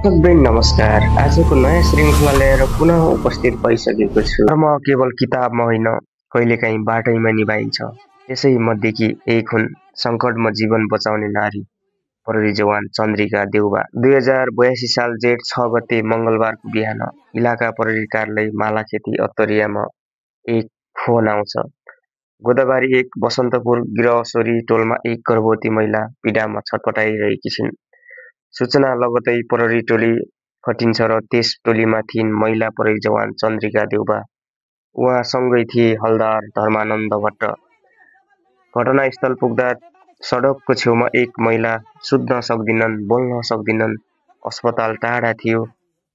दर्शकवृन्द नमस्कार। आजको नयाँ श्रृङ्खला लिएर पुनः उपस्थित भइसकेको छु। धर्म केवल किताबमा होइन, कहिलेकाहीँ बाटैमा निभाइन्छ। त्यसै मध्येकी एक हुन् सङ्कटमा जीवन बचाउने नारी प्रहरी जवान चन्द्रिका देउबा। 2082 साल जेठ 6 गते मङ्गलबारको बिहान इलाका प्रहरी कार्यालय मालाखेती अत्तरियामा एक फोन आउँछ। गोदाबारी एक बसन्तपुर गिरहसोरी टोलमा एक गर्भवती महिला पीडामा छटपटाइरहेकी छिन्। सूचना लगतै प्रहरी टोली खटिन्छ र त्यस टोलीमा थिइन् महिला प्रहरी जवान चन्द्रिका देउबा। उहाँसँगै थिए हलदार धर्मानन्द भट्ट। घटनास्थल पुग्दा सडकको छेउमा एक महिला सुत्न सक्दिनन्, बोल्न सक्दिनन्। अस्पताल टाढा थियो,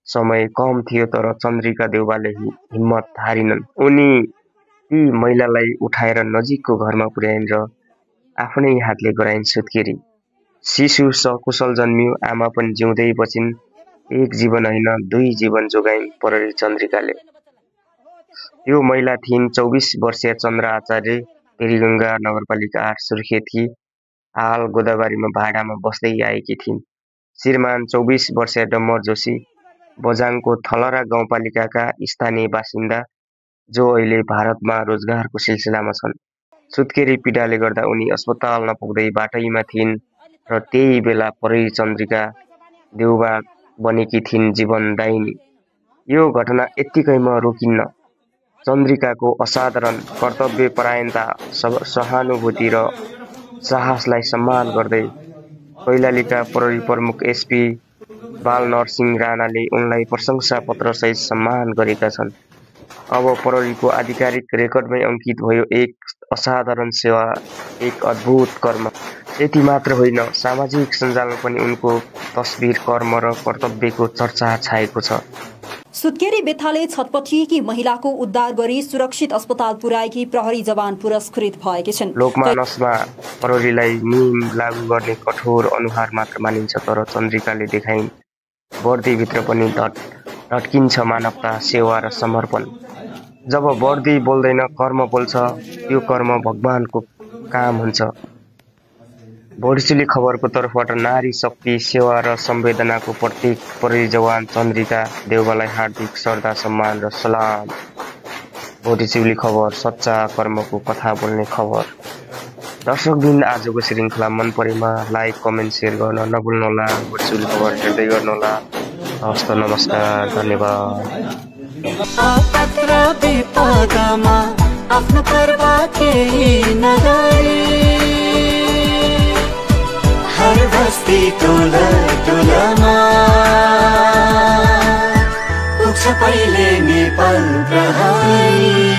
समय कम थियो, तर चन्द्रिका देउबाले हिम्मत हारिनन्। उनी ती महिलालाई उठाएर नजिकको घरमा पुर्याइन् र आफ्नै हातले गराइन् सुत्केरी। शिशु सकुशल जन्मियो, आमा पनि जिउँदै बचिन्। एक जीवन होइन, 2 जीवन जोगाइन् प्रहरी चन्द्रिकाले। त्यो महिला थिइन् 24 वर्षीय चन्द्र आचार्य, पेरिगङ्गा नगरपालिका 8 सुर्खेतकी। हाल गोदाबारीमा भाडामा बस्दै आएकी थिइन्। श्रीमान 24 वर्षीय डम्बर जोशी, बझाङको थलरा गाउँपालिकाका स्थानीय बासिन्दा, जो अहिले भारतमा रोजगारको सिलसिलामा छन्। सुत्केरी पीडाले गर्दा उनी अस्पताल नपुग्दै बाटैमा थिइन् र त्यही बेला प्रहरी चन्द्रिका देउबा बनेकी थिइन् जीवनदायिनी। यो घटना यत्तिकैमा रोकिन्न। चन्द्रिकाको असाधारण कर्तव्यपरायणता, सहानुभूति र साहसलाई सम्मान गर्दै कैलालीका प्रहरी प्रमुख एसपी बालनरसिंह राणाले उनलाई प्रशंसा पत्रसहित सम्मान गरेका छन्। अब प्रहरीको आधिकारिक रेकर्डमै अङ्कित भयो एक असाधारण सेवा, एक अद्भुत कर्म। यति मात्र होइन, सामाजिक सञ्जालमा पनि उनको तस्बिर, कर्म र कर्तव्यको चर्चा छाएको छ। सुत्केरी बेथाले छटपटिएकी महिलाको उद्धार गरी सुरक्षित अस्पताल पुर्याएकी प्रहरी जवान पुरस्कृत भएकी छिन्। लोकमानसमा प्रहरीलाई नियम लागू गर्ने कठोर अनुहार मात्र मानिन्छ, तर चन्द्रिकाले देखाइन् वर्दीभित्र पनि ढट्किन्छ मानवता, सेवा र समर्पण। जब वर्दी बोल्दैन, कर्म बोल्छ, त्यो कर्म भगवानको काम हुन्छ। भोडिचुली खबरको तर्फबाट नारी शक्ति, सेवा र संवेदनाको प्रतीक प्रहरी जवान चन्द्रिका देउबालाई हार्दिक श्रद्धा, सम्मान र सलाम। भोडिचुली खबर, सच्चा कर्मको कथा बोल्ने खबर। दर्शकवृन्द, आजको श्रृङ्खला मन परेमा लाइक, कमेन्ट, सेयर गर्न नभुल्नुहोला। भोडिचुली खबर हेर्दै गर्नुहोला। हस्त, नमस्कार, धन्यवाद। आफ्नो पर्वा केही नगरी हर बस्ती टोलामा पुग्छ पहिले नेपाल प्रहरी।